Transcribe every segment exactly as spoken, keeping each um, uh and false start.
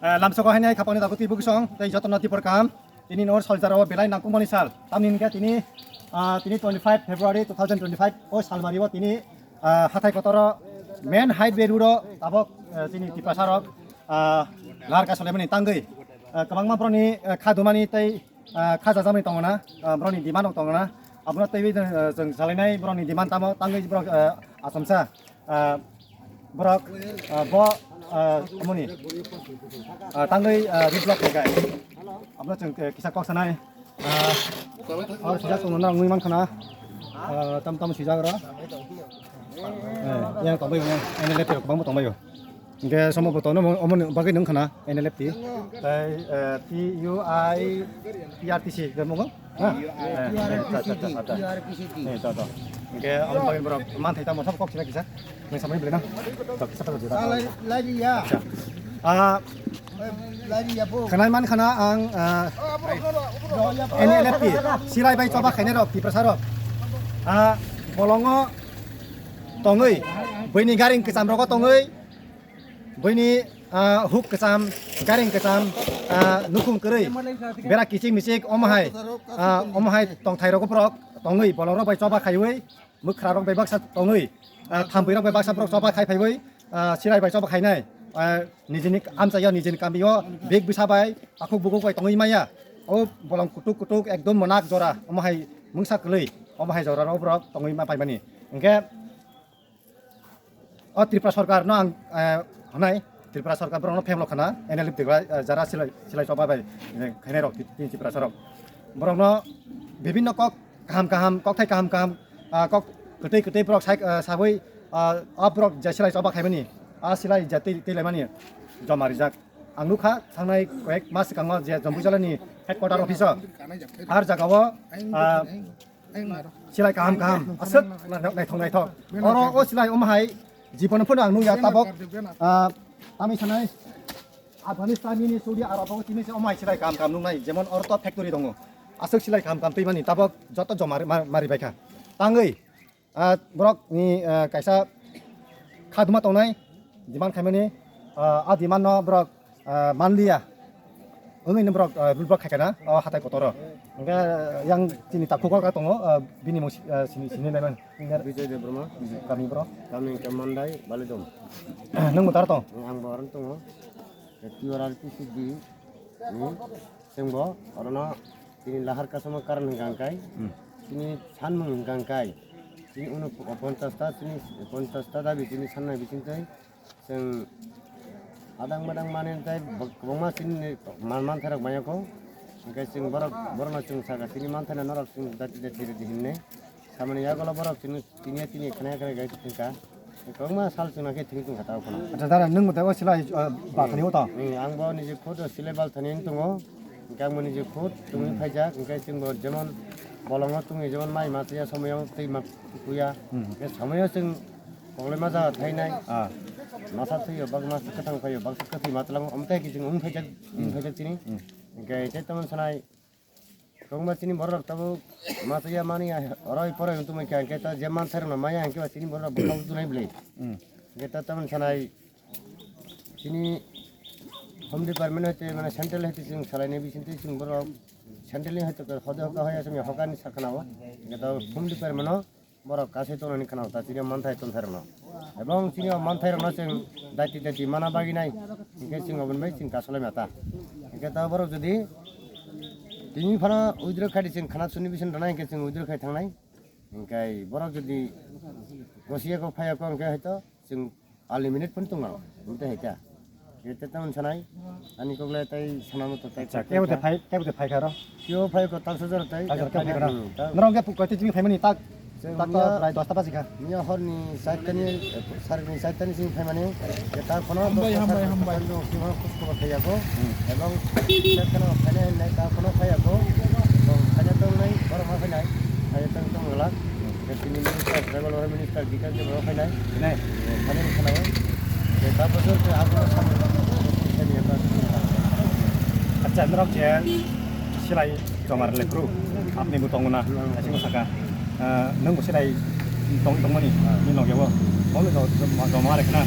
Lamsoko hainai khapangni dago twi bwkisong tei jotono tipor kaham. Tini nor saljarao belai nangkukmani sal. Tamni hwnkhe tini, ah, tini twenty five February two thousand twenty five o salmario tini, ah, hathai kotoro main highway road o tabok, ah, tini Tiprasarok, ah, lar kasolemani tangwi, ah, kwbangma borokni, ah, kha dumani tei, ah, kha jajamani tongna, ah, borokni demand rok tongna. Abono teiwi, ah, chwng salainai borokni demand tamo tangwi borok, ah, achomsa. Ah, borok, ah, bo, ah, amoni, ah, tangwi, ah, road block khaikha. Abono chwng, eh, kisa kok sanai. Ah, oh, sijak tongo norok nugwi mankha na. Ah, tam tam sijak oro. Eh, yang tongbaio, yang N L F rok bangbo tongbaio. Hingke somo bo tono omo, omo bagwi nung khana N L F T. Tai, eh, P U I P R T C, be mongo? Ha? P R P C T, Eh, ta, ta, ta, ta. P R P C T. Eh, ta, ta. Hingke omo bagwi borok manthai tamo sabo kok sina kisa. Nang samani belai na. Ta, kisa ta, ta, ta. Lai, lai ya. Acha. Ah, Lai ya po. Khanai man khana ang, ah, N L F T. Silai bai choba khainai rok, Tiprasa rok. Ah, bolongo tongwi, buini garing kwcham rogo tongwi, buini, ah, huk kwcham, garing kwcham, ah, nukhung kwrwi, bera kichik michik omo hai, ah, omo hai tongthai rogo borok tongwi, bolong rok bai choba khaiwi, mwkhra rok bai baksa tongwi, ah, thampui rok bai baksa borok choba khai phaiwi, ah, silai bai choba khainai, ah, nijini amchai o nijini kami o bek bwsa bai, akhuk bukhuk bai tongwi maya, o bolong kutuk kutuk ekdom monak jora, omo hai mungsa kwlwi, omo hai jora rok borok tongwi ma paimani. Hingke, O Tripura sorkar no ang, eh, hwnai, Tripura sorkar borok no phemlo khana, N L F T bai, eh, jara silai, silai choba bai, eh, khainai rok, ti-, tini Tripura sorok. Borok no bibinno kok kaham kaham, kokthai kaham kaham, ah, kok kwtwi kwtwi borok sai, ah, sabui, ah, a borok je silai choba khaimani, a silai je twi, twi laimani joma rijak. Ang nukha thangnai koyek mas swkango je Jampuijala ni headquarter office o, har jaga o, ah, Silai kaham kaham, aswk naithok naithok. Oro o silai omo hai, jibon phano ang nukya tabok, ah, tami sanai Afghanistan ni Saudi Arab o tini se omo hai silai kaham kaham nuknai, jemon oro to factory tongo, aswk silai kaham kaham twimani tabok joto joma ma-, mari baikha. Tangwi, ah, borok ni, ah, kaisa khaduma tongnai, demand khaimani, ah, a demand no borok ah, manliya. Wngwi no borok, ah, road block khaikha na, o hatai kotoro. Hingke yang chini takhuk o ka tongo, ah, bini mung si-, ah, sini, sini naiman. Bijoy Debbarma. Kami borok? Kami hingke Mandai, Balidom. Nwng bo tara tong? Ang bo oro tongo. T R R P C D, hmm, chwng bo orono chini lahar kasama karan hwnkha hwnkhe, hmm, chini sanmung hwnkha hwnkhe, chini uno ponchas ta, chini ponchas ta dabi chini sannai bisingtwi, Chwng adang badang manwi tei bo-, kwbangma chini man, manthairok manya kho. Hwnkhe chwng borok, borokno chwng sakha, "Chini manthaino norok chwng dati dati rwdi," hinwi. Samani yagulo borok chwngno tiniya tiniya khwnaya khwnaya gai thwngkha. Kwbangma sal chwngno khe thwngwi tongkha tabuk phano. Acha, dara, nwng bo tei o silai, uh, balthani o to? Hmm, ang bo niji khud o silai balthani wng tongo. Hwnkhe ang bo niji khud tongwi phaijak. Hwnkhe chwng bo jemon bolongo tongwi jemon mai masa ya somoyo twi ma kuya. Hmm. Hwnkhe somoyo chwng Koklai ma jaga thainai. Ah. Masa thwiyo, bak masa kwthang phaio, baksa kwthwi ma twlango, omo tei khe chwng wng phaijak, wng phaijak chini. Hmm. Hwnkhe tei tamoni sanai, kwbangma chini borok rok tabuk masa ya mani ya, oroi poroi wng tongmani kha, hwnkhe ta je manthairokno maya, hwnkhe ba chini borok rok bwkha utunai bwlwi. Hmm. Hwnkhe ta tamoni sanai, chini home department hoite, mane central hoite chwng salainai bisingtwi chwng borok central ni hoite hode hoka hoya chwng hokani sakhnao, hwnkhe ta home department no Borok kasai tongnani khna ta chini manthai tongthai rokno. Ebong chini o manthai rokno chwng daiti daiti mana bagwi nai. Hwnkhe chwng oboni bai chwng kasolai mata. Hwnkhe ta borok jodi tini phano withdraw khai di chwng khna suni bising rwnai hwnkhe chwng withdraw khai thangnai. Hwnkhe borok jodi gosiya kok phaiya kok hwnkhe hoito chwng Unlimited phone tong mano, omo tei hai kha. Khe tei tamoni sanai, ani kok le tei sana mo to tei. Acha, kebo tei phai, kebo tei phai kha ro? Kebo phai ko tal sajaro tei. Tal sajaro kebo phai kha ro? Hmm, ta- Norok khe koi tei chini phai mani tak, tak to prai dosta baji kha. Miya hor ni side tani, sar ni side tani sing phai mani, khe ta kono hambai, dosta hambai, sar hambai. Tani dong, sing hor khus khobor khai ya ko. Hmm. Ebong side tani phai nai, nai ta kono phai ya ko. Ebong phai ya tong nai, borok ma phai nai, phai ya tong tong la. Khe chini minister, tribal welfare minister, Bikash Deb rok phainai. Nai. Phainai khwnaio. Khe ta bosor khe aguma samung khe ni ba. Acha, norok je silai joma rwlai phuru, apni bo tongo na, hmm, asimo saka. Ah, nwng bo silai tong, tongmani, hmm, ni logeo. Bono jo-, jo-, joma rwkha na.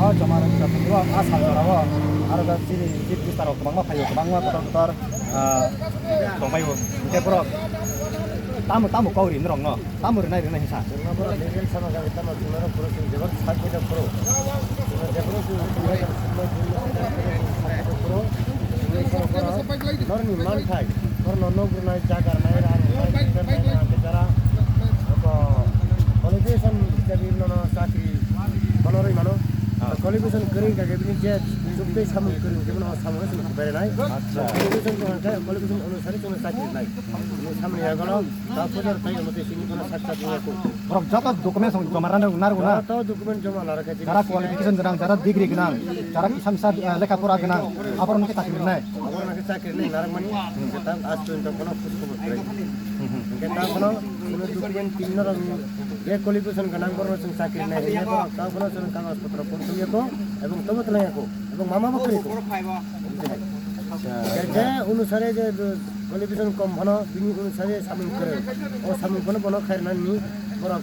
O joma rwkha phuru, a sal jora o. Aro da chini chief minister rok kwbangma phaio, kwbangma kotor kotor, ah, tongphaio. Hwnkhe borok tamo, tamo kok ri norokno? Tamo rinai rinai hinsa? Chwngno borok legal sama gari tamo chwngno phuru chwng jebon sak khe phuru. Chwngno jephuru chwng phuru, phuru, phuru, phuru. Norokni manthai, norokno nok rwnai, jaga rwnai, rang rwnai, rang rwnai, jara, abo qualification hisabe nono chakri bono rwi mano. Ah. Qualification kwrwi hwnkha khe bini je chukdai samung kwrwi hwnkhe bono samung se berwi nai. Acha. Qualification kwrwi hwnkhe qualification onusari chwngno chakri rwnai. Bini samung yagono ta pujar tai mate sini bono saksa tongya kho. Borok joto document song joma rana narwkna. Joto document joma narwkha. Jara qualification gwnang, jara degree gwnang, jara kisa misa, eh, lekha pora gwnang, aborokno khe chakri rwnai. Aborokno khe chakri rwnai narwkmani, hmm, jeta aaj porjonto bono khoj khobor kwrwi. Hmm, hmm. Hwnkhe ta bono chwngno document tin norokni je qualification gwnang borokno chwng chakri rwnai hwnwi borok ta bono chwng kagoj potro phone tongya kho, ebong tobo twlangya kho, ebong mama bo kwrwi kho. Acha. Je, je onusare je qualification kom phano bini onusare samung kwrwi. O samung phano bono khairnani borok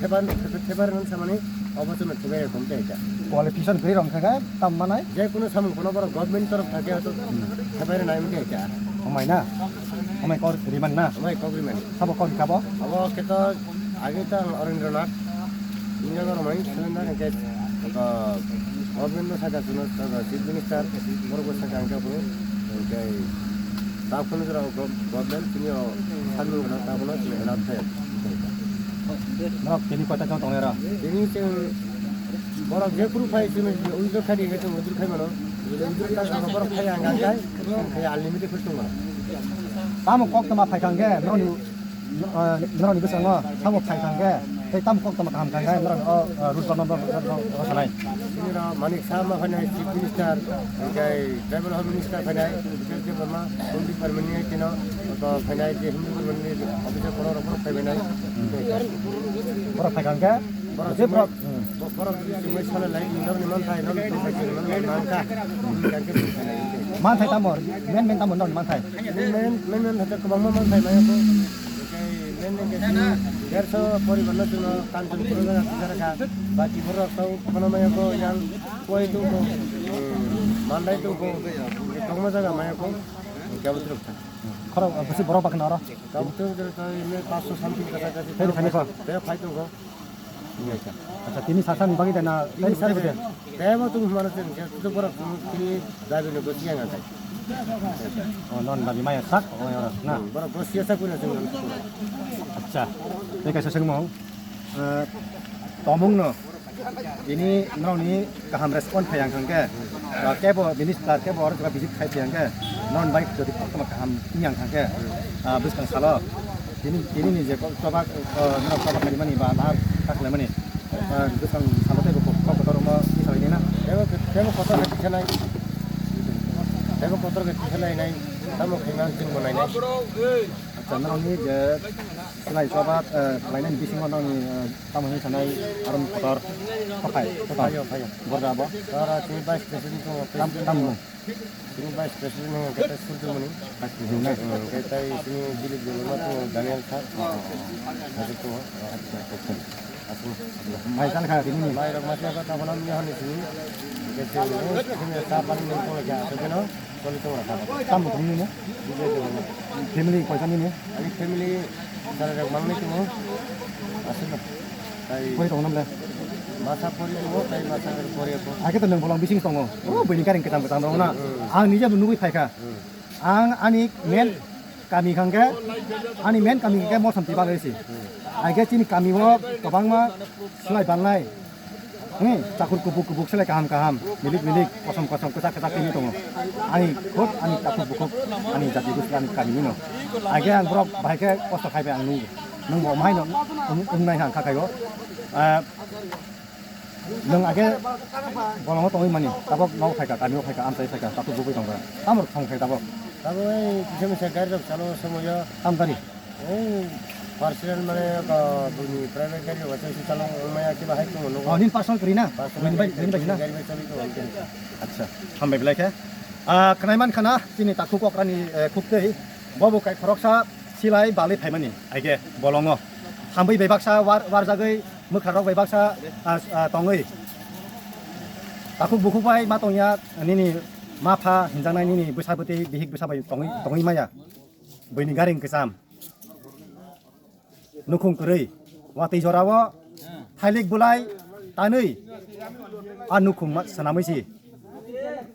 thebar, thebar nang samani obo chwngno thebai rok tong khe. Qualification kwrwi rok khe tam manai? Je kuno samung phano borok government torof thake to thebai rok nai khe. Amai na? Amai kok riman na? Amai kok riman. Sabo kok kabo? Abo khe to Age ta ang Orendranath, Indranath Romani, Surendra Rakesh, aba government no saka suno, aba chief minister, borok bo saka ang kapro, hingke ta phone jora gov-, government, tini o sanu gana ta phone tini help khe. Norok tini kota chong tongnai ra? Tini chwng borok je kuru phai chwng withdraw khai di, chwng withdraw khai mano. Withdraw ta borok khai ang ang khai, khai unlimited khai tong mano. Tamo kok tama phai kang khe, norok ni Norokni bwskango tamo phai thang khe, tei tamo kok tamo kaham thang khe, norok o, o, root no, no, no, no, no, sanai. Chini rok Manik Saha ma phainai, Chief Minister, hingke Tribal Home Minister phainai, Biplab Debbarma, Home Department ni tino, to phainai, je Home Department ni officer kono rok phai phainai. Borok phai thang khe, borok je borok, hmm. Bo-, borok chumui sala lai, norokni manthai, norokni manthai, norokni manthai. Manthai tamo, men, men tamo norokni manthai. Men, men, men, men hate kwbangma manthai maya ko. Hingke men, men ke sini derso poribar no chwngno kanchon phuru jaga kisa rwkha. Baki borok tau kono maya ko yang koi tongko, hmm, mandai tongko, tongma jaga maya ko. Hingke abo truk tha. Khorok, bwswk borok bakna oro? Tamo truk truk tei men paanch sho something kasa kasi. Tei phai ni kho? Tei phai tongko. Acha, tini sasani bagwi da na, tini tei sasani. Tebo tung mana tung, je tu borok tini dabi no gosi yang angkai. Oh, non dabi maya sak, oh, ya, na. Hmm, borok gosi ya sak kuna tung. Acha, tei kaisa sengmo, eh, tomung no, tini norokni kaham response phai ang khe, ah, kebo minister, kebo oro visit khai phai ang khe, non bai jodi koktoma kaham yang khe, ah, bwskang salo. Tini, tini ni je kok chobak, eh, norok chobak nai mani ba lahar ta khlai mani, eh, bwskang salo tei bo kok kotor mo salai na. Tebo, tebo kotor ke tikha nai. Tebo kotor ke tikha nai nai. Tamo khaima chwng bo nai nai. Acha, norok ni je khlai chobak, eh, khlai nai bisingo norok ni, eh, tamo hwnwi sanai aro kotor. Kothai, kotor. Phaio, phaio. Borja bo. Ora tini vice president tongo, tam, president tam tongo. Sini vice president ni kata Surjomoni. Vice president na? Hmm, kata sini Dilip Debbarma tu Daniel sir. Oh, oh, oh. Aswk tongo. Acha, acha. Aswk. Mai tal kha tini ni. Mai rok masa kata bolam ni hani sini. Kata sini sa pani ni tongo kya? Aswk no. Tamo tongni no? Bijay Debbarma. Family koita nini? Ani family sara rok mangni tongo. Aswk no. Tai pori tongo namle? Masa pori tongo, tai masa pori ako. Ake to nang bolang bising tongo. Oh, bini karing ketang ketang dong na. Hmm. Ang nije bo nugui phaikha. Hmm. Ang ani men kami hwnkhe, ani men kami hwnkhe Mosam Tibang resi. Hmm. Ake chini kami o kwbangma swlai balnai. Hmm, chakur kubuk kubuk swlai kaham kaham, milik milik, kosom kosom, kwchak kwchak tini tongo. Ani khud, ani takhuk bukhuk, ani jati gosti, ani kami nino. Age ang borok bahai khe kosto khai bai ang nung, nung bo mahai no wng, wngnai hang kha khaio. Ah, nwng age bolongo tongwi mani, tabok nogo phaikha, kamio phaikha, amchai phaikha, takhuk bukwi tongkha. Tamo rok thong khai tabok? Tabok ei kisa misa gari rok chalo somoyo. Tam gari? Ei, personal mane, ba, buni private gari rok se chalo maya kiba hai tongo nogo. Oh, nini personal kwrwi na? Personal bini bai, gari, bini bai na? Gari bai chali tongo. Acha, hambai belai khe. Ah, khnai man khana, chini takhuk okrani, eh, khuk tei. Bobo kai khoroksa silai balwi phaimani, aige bolongo. Hambai bai baksa war, warjagwi, mwkha rok bai baksa, ah, ah, tongwi. Takhuk bukhuk bai ma tongya, nini ma pha hinjaknai, nini bwsa bwtwi bihik bwsa bai tongwi, tongwi maya. Buini gari wng kwcham. Nukhung kwrwi. Watwi jorao thailik bulai tanwi a nukhung ma-, swnamwi si.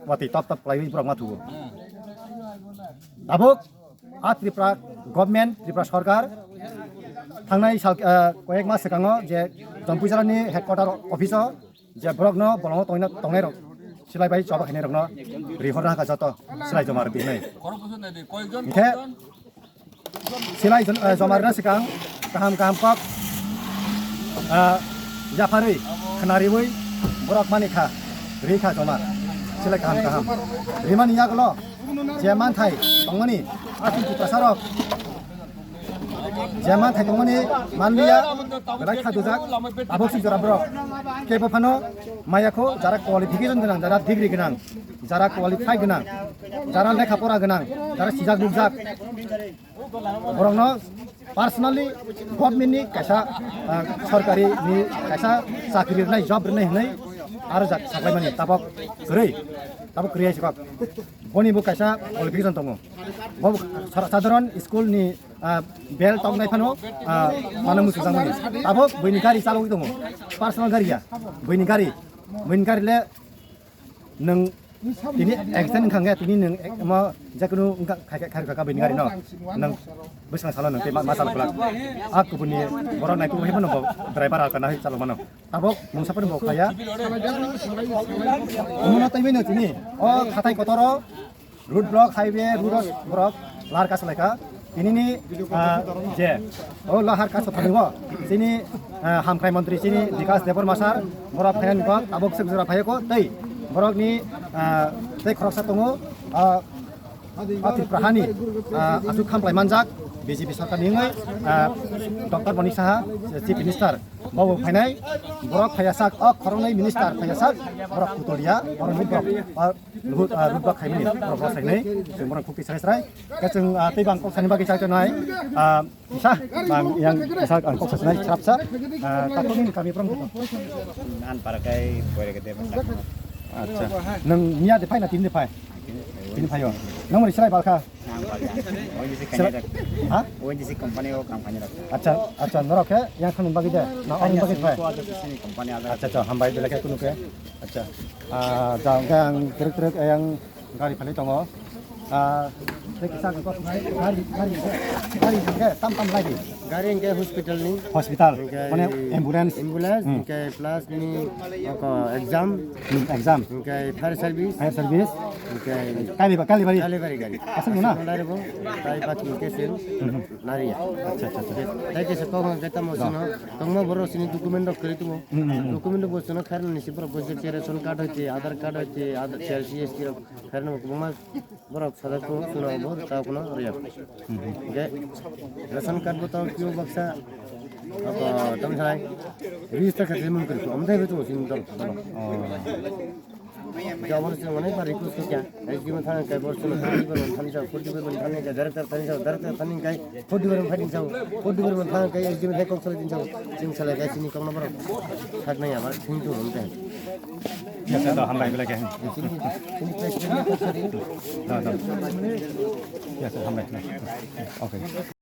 Watwi top top kwlaiwi borok ma thugo. Tabuk a Tripura government, Tripura sorkar thangnai sal, ah, koyek mas swkango je Jampuijalani headquarter office o je borokno bolongo tongna, tongnairok silai bai choba khainairokno rihorna hakha joto silai joma rwdi hinwi. Hinkhe silai jon-, eh, joma rwna swkang kaham kaham kok, ah, yapharwi khwnariwi borok mani kha, ri kha joma silai kaham kaham rimani yagulo je manthai tongmani aswk Tiprasarok je manthai tongmani manliya, belai kha dujak, tabuk si jora borok kebo phano maya kho, jara qualification gwnang, jara degree gwnang, jara qualify gwnang, jara lekha pora gwnang, jara sijak nukjak, borokno personally government ni kaisa, ah, sorkari ni kaisa chakri rwnai, job rwnai hinwi aro jak saklaimani tabuk kwrwi, tabuk kwrwi hai se kok. Boni bo kaisa qualification tongo. Bo sar-, sadharon school ni, ah, bell toknai phano, ah, mano muchungjakmani. Tabuk buini gari chalogwi tongo. Personal gari ya. Buini gari. Buini gari le nwng tini accident wngkha khe tini nwng ek-, mo jekunu wngkha khai, khai, khai, khai buini gari no. Nwng bwskang salo nwng tei ma, ma chal kwlak. A kubuni borok naitu hai phano bo driver alkana hai chalo mano. Tabuk mungsa phano bo khaya. Omono tei bini tini o khatai kotoro road block, highway, road borok lar kaslaikha. Tinini, ah, je o lahar kaso thani o chini, ah, hamkrai montri chini Bikas Debbarma sir borok phaiya nukha, tabuk swk jora phaiya kho tei borokni, ah, tei khoroksa tongo, ah, O Tripura hani, ah, aswk khamklai manjak B J P sorkarni wngwi, ah, Doctor Manik Saha, Chief Minister, bobo phainai, borok phaiya sak, o khoroknwi minister phaiya sak, borok kutolia, borok ni borok, ah, luhut, ah, rutbak khaimani, borok bo sainai, chwng borok khukti sarai sarai, khe chwng, ah, tei bang kok sani bagwi chai tongnai, ah, Sa, bang yang sa ang kok sasinai srapsa, ah, takhuk nini kami prong. Nan para kai boy rega de. Acha. Nang miya de phai na tini de phai? Tini phai o. Nang mari silai balkha. Nang balkha. Oin disi Silai- kanya dak. Ha? Oin disi company o kam kanya dak. Acha, acha, norok khe yang khanun bagi de. Na orang bagi phai. Ko ada sini company ada. Acha, acha, hambai de lagi kunu ke. Acha. Ah, jang gang truk truk yang Gari phalwi tongo. Ah, tei kisa gari, gari, gari hwnkhe tam tam lai di. Gari hwnkhe hospital ni. Hospital, Hwnkhe mane ambulance. Ambulance, Hmm. hwnkhe plus ni oko exam, Hmm, exam. hwnkhe fire service, Fire service. hwnkhe Kaliba-, Kalibari. Kalibari gari. Aswk no na? Aswk no lai rwbo, tai baki hwnkhe se Hmm, hmm. nariya. Acha, acha, acha. Tai kisa kok hwnkhe tamo No. sino, tongma borok sini document rok kwrwi tongo. Hmm, hmm, hmm. Document rok bo sino khairoknani si borok bo je ration card hoite, Aadhaar card hoite, Aadhaar, C R C S T rok khairokno kwbangma Borok sajak tongo, chwngno bo ta phano rwya. Hwnkhe ration card bo tongo, P O box o, abo tamo sanai register khe tei mung kwrwi, omo tei bo tongo chini dol, dol. Hwnkhe omo chwng onek bar request khe kya, S D M thang khe bo chwngno forty bar thani sa, forty bar thani khe director thani sa, director thani khe forty bar thani sa, forty bar thang khe S D M thai kok salai tin sa, chwng salai khe chini kokno borok sak nai aba thing tongo omo tei. Yes, sir, hambai belai khe. Chini, chini president ni kok salai. Da, da. Yes, sir, hambai. Okay.